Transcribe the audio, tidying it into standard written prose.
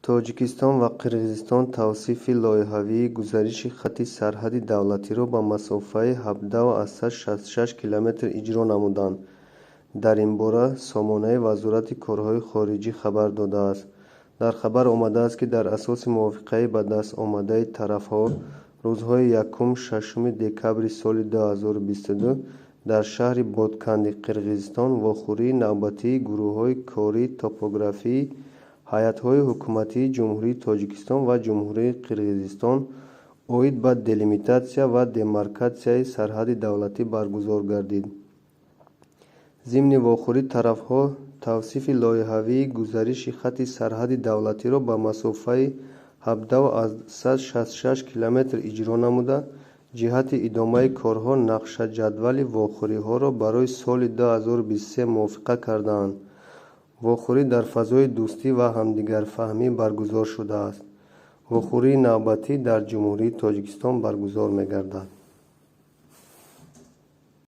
Тоҷикистон ва Қирғизистон тавсифи лоиҳавии гузариши хати сарҳади давлатиро ба масофаи 17,66 километр иҷро намуданд. Дар ин бора сомонаи Вазорати корҳои хориҷӣ хабар додааст. Дар хабар омадааст, ки дар асоси мувофиқаи ба даст омадаи тарафҳо рӯзҳои 1-6 декабри соли 2022 дар шаҳри Ботканди Қирғизистон вохӯрии навбатии гурӯҳҳои кории топографии ҳайатҳои ҳукуматии Ҷумҳурии Тоҷикистон ва Ҷумҳурии Қирғизистон оид ба делимитатсия ва демаркатсияи сарҳади давлатӣ баргузор гардид. Зимни вохӯрӣ тарафҳо тавсифи лоиҳавии гузариши хати сарҳади давлатиро ба масофаи 17,66 километр иҷро намуда, ҷиҳати идомаи корҳо нақшаҷадвали вохӯриҳоро барои соли 2023 мувофиқа кардаанд. Вохӯрӣ дар фазои дӯстӣ ва ҳамдигарфаҳмӣ баргузор шудааст. Вохӯрии навбатӣ дар Ҷумҳурии Тоҷикистон баргузор мегардад.